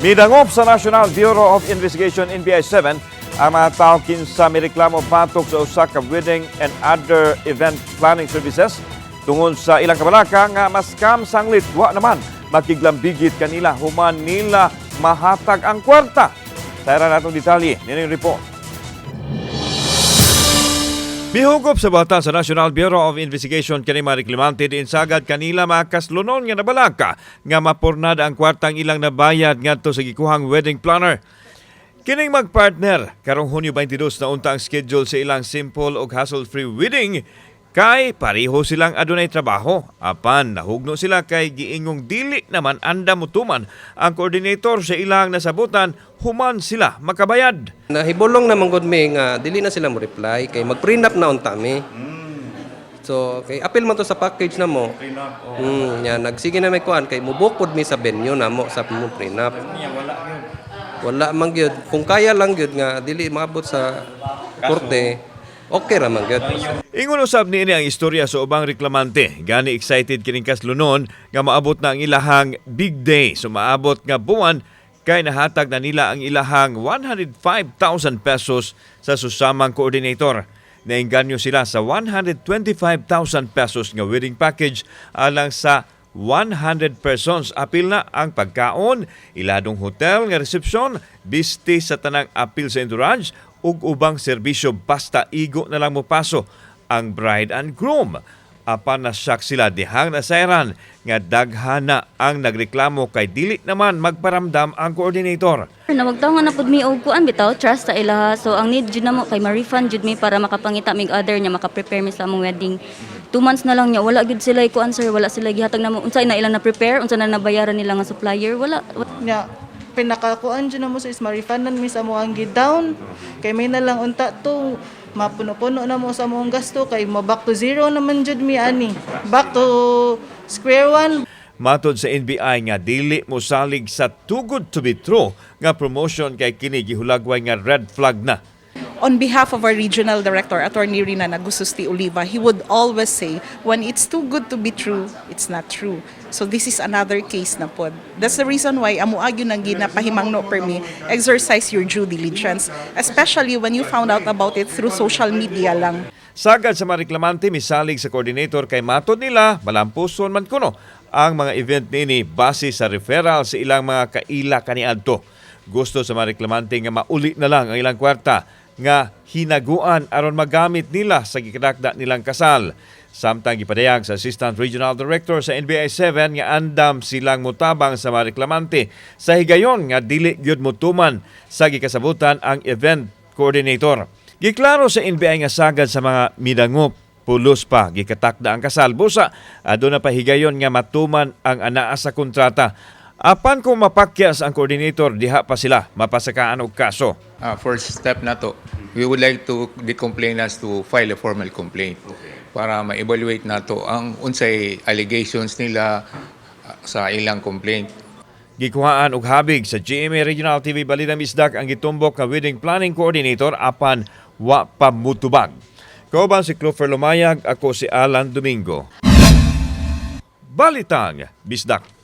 Midangop sa National Bureau of Investigation, NBI 7, ang mga tao kinsa mireklamo batok sa usa ka wedding and other event planning services tungod sa ilang kabalaka nga ma-scam sanglit wa naman makiglambigit kanila human nila mahatag ang kwarta. Sa natong detalye, nining report. Mihugop sa bata sa National Bureau of Investigation kani mga reklamante diin sagad kanila mga kaslonon nga nabalaka nga mapurnada ang kwartang ilang nabayad ngadto sa gikuhang wedding planner. Kining magpartner karong Hunyo 22 na unta ang schedule sa ilang simple ug hassle-free wedding kay pareho silang adunay trabaho. Apan nahugno sila kay giingong dili naman andam mutuman ang coordinator sa ilang nasabutan human sila makabayad. Nahibulong naman gud mi nga dili na sila mo reply kay mag-prenup na unta mi. So kay apil man to sa package na mo. Ya nagsige na may kuan kay mubukod mi sa venue namo sa mo prenup. Wala man gyud. Kung kaya lang gyud nga dili maabot sa korte, okay ra man gyud. Ingon usab niini ang istorya sa ubang reklamante. Gani excited kining kaslunon nga maabot na ang ilahang big day. So maabot nga buwan kay nahatag na nila ang ilahang 105,000 pesos sa susamang coordinator. Nainganyo sila sa 125,000 pesos nga wedding package alang sa 100 persons. Apil na ang pagkaon, iladong hotel nga resepsyon, biste sa tanang apil sa entourage ug ubang serbisyo basta igo na lang mo paso ang bride and groom. Apan na-shock sila dihang nasayran nga daghana ang nagreklamo kay dili naman magparamdam ang coordinator. Nawagtaw nga na pud mi og kuan bitaw trust sa ilaha. So ang need jud namo kay ma-refund jud mi para makapangita mig other nya maka-prepare mi sa among wedding. 2 months na lang nya wala gyud sila kuan, sir, wala sila gihatag namo unsa na ilang na prepare, unsa na nabayaran nila nga supplier, wala. Nya pinakakuan jud namo sa is ma-refundan mi sa among gi-down kay may na lang unta to mapuno-puno na mo sa among gasto kay mo back to zero naman jud mi ani, back to square one. Matod sa NBI nga dili mosalig sa too good to be true nga promotion kay kini gihulagway nga red flag na. On behalf of our regional director, Attorney Rina Nagususti Oliva, he would always say, "When it's too good to be true, it's not true." So this is another case na pod. That's the reason why amo gyud nang ginapahimangno permi, exercise your due diligence, especially when you found out about it through social media lang. Sagad sa mga reklamante misalig sa coordinator kay matod nila malampuson man kuno ang mga event nini base sa referral sa ilang mga kaila kaniadto. Gusto sa mga reklamante nga mauli na lang ang ilang kwarta nga hinaguan aron magamit nila sa gikadakda nilang kasal. Samtang gipadayag sa Assistant Regional Director sa NBI 7 nga andam silang mutabang sa mga reklamante sa higayon nga dili gyud mutuman sa gikasabutan ang event coordinator. Giklaro sa NBI nga sagad sa mga midangop pulos pa gikatakda ang kasal busa aduna pa higayon nga matuman ang anaa sa kontrata. Apan kung mapakyas ang coordinator, diha pa sila mapasakaan og kaso. First step na to, we would like to the complainants to file a formal complaint para ma-evaluate nato ang unsay allegations nila sa ilang complaint. Gikuhaan og habig sa GMA Regional TV Balita Bisdak ang gitumbok nga wedding planning coordinator apan wa pa mutubag. Kauban si Clover Lumayag, ako si Alan Domingo. Balitang Bisdak.